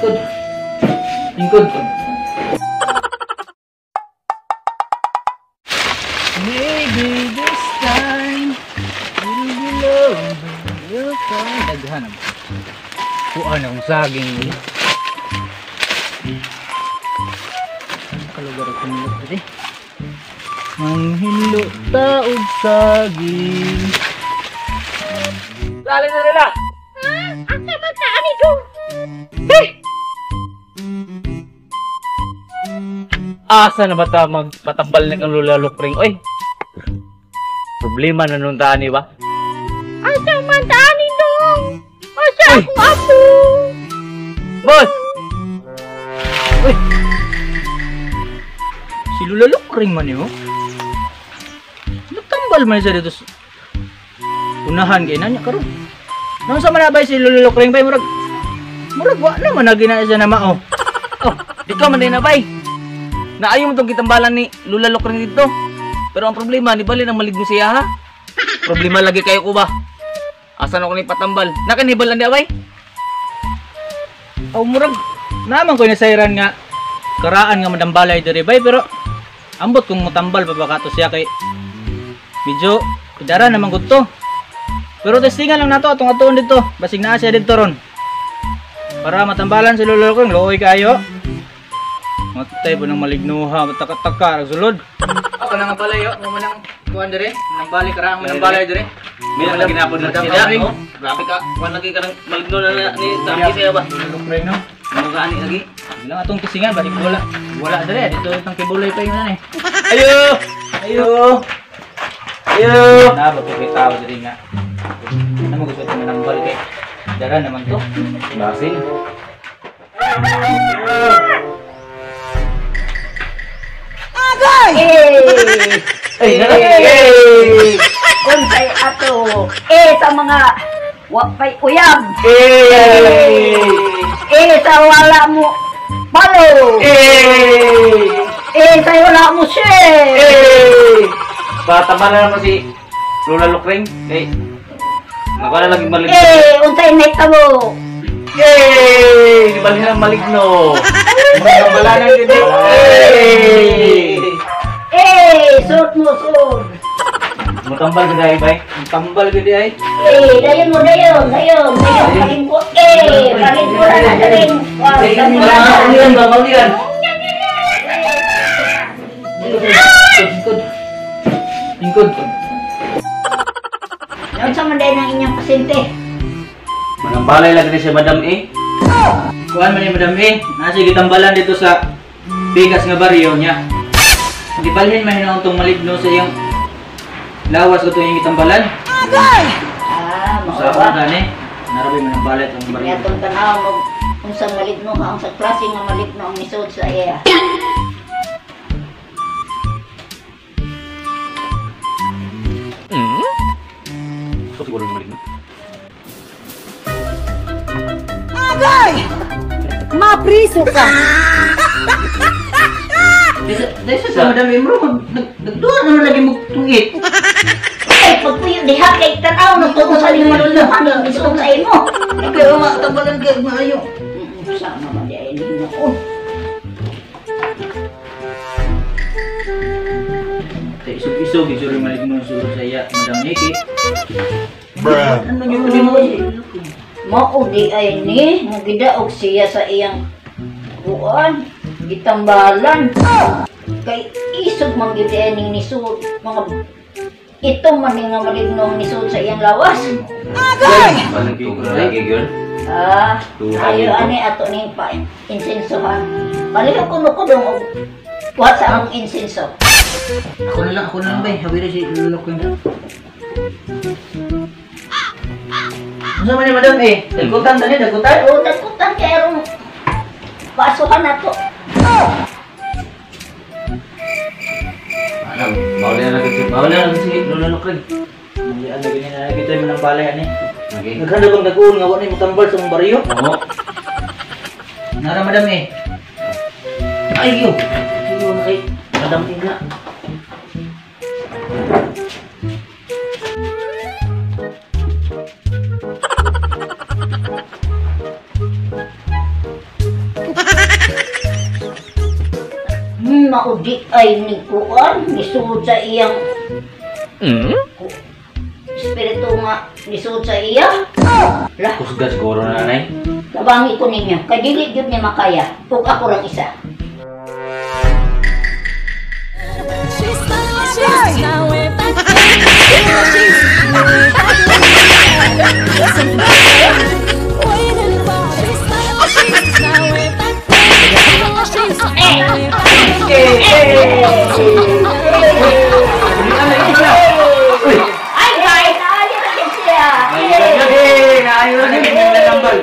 Lingkod. Lingkod. Maybe this time we'll be loved. We'll find. Daghan ang kuan ang saging. Kalugar ako nila diri. Manghilo ta og saging. Dali na nila. Asa man ta ani dong? Hey! Asa na ba ta magpatambal ng Lola Lukring? Oy. Problema na nun ta ani ba? Asa man ta ani dong? Asa akong apo? Boss. Uy. Si Lola Lukring man niyo. Nagtambal man siya dito. Unahan kay nanya karon. Nang sa manabay si Lola Lukring bay murag murag wa na man nagina siya na mao. Oh, di ka man din na bay. Naayo mo tong gitambalan ni Lola Lukring dito. Pero ang problema ni bali nang maligno siya ha. Problema lagi kayo ko ba? Asa na ko ni patambal? Nakanibal na di bay? Oh, murag naman ko nasayran nga karaan nga madambalay diri bay pero ambot kung motambal pa ba kato siya kay medyo pidara naman gud to. Pero testingan lang nato atong atuon dito. Basig naa siya dito ron. Para matambalan si Lola Lukring, looy kayo. Matay po ng malignuha, mataka-taka, sulod. Ako na nga pala yo, mo man ang kuan dire, nang balik ra, nang balay dire. May lagi na po na siya. Oh, grabe ka, kuan lagi ka ng maligno na ni Tami siya ba? Lola Lukring no. Mo kaani lagi. Lang atong tisingan basig wala. Wala dire dito itang kibuloy pa yun eh. Ayo! Ayo! Ayo! Na ba kay tao diri nga. Ano mo gusto itong manambal kay dara naman to. Basin. Agay! Ay, ay! Unsay ato? Eh sa mga wapay uyab. Eh! Eh sa wala mo palo. Eh! Eh sa wala mo share. Eh! Bata ba na naman si Lola Lukring? Eh, nakala lagi maligno. Eh, unsay nahitabo? Eh, di bali na maligno. Mga dito. Eh! Eh, suot mo suot. Mutambal gud ay bay. Tambal gud ay. Eh, dayon mo dayon, dayon, dayon paling ko. Eh, paling ko na daling. Maulian ba, maulian. Lingkod. Lingkod. Unsa man day nang inyong pasyente? Manambalay lagi ni siya Madam A. Kuan man ni Madam A, nasa gitambalan dito sa bigas nga baryo niya. Gibalhin man hinuon tong maligno sa iyang lawas ko itong gitambalan. Agay! Ah, mao Sa ba? gani, narabay manambalay tong baryo. Kaya tong tanaw mo unsa maligno ka, unsa klase nga maligno ang nisod sa iya. Ito siguro yung maligno. Agay! Mapriso ka! Dahil sa Madam Emro, nagduha naman lagi mo tungit. Ay, pagpuyo diha kay tanaw na kung unsa ning maluluhan ang nisod sa imo. Eh, kaya nga, tambalan ka, maayo. Sama man di ay nimo ko. Isog-isog, isog yung maligno ang sulod sa iya, Madam Nikki. Bruh. Ano yun mo? Mao di ay ni, nagidaog siya sa iyang kuan, gitambalan. Kay isog man gyud ay ning nisod, mga ito man ni nga maligno ang nisod sa iyang lawas. Agay! Lagi yun. Ah, ayo ani ato ning pa insensohan. Paliho kuno ko dong og kuha sa akong insenso. Ako na lang bay, hawira si Lola Lukring. Unsa man ni Madam eh? Dagkutan tani, dagkutan. O dagkutan kay aron pasuhan nato. Alam, maulian lagi si, maulian lagi si Lola Lukring. Maulian lagi ni na kita mo ng balay ani. Okay. Naghanda bang daguon nga wa ni motambal sa mong baryo? Oo. Nara Madam eh. Ayo. Ayo na kay Madam A na. Maudi ay ni kuan, nisuod sa iyang espiritu nga nisuod sa iya. Lah, Kusga siguro na, Nay. Tabangi ko ninyo, kay dili gyud ni makaya ug ako rang isa. Ay, guys, naayo na gyud siya. Ay, naayo na gyud ang tambal.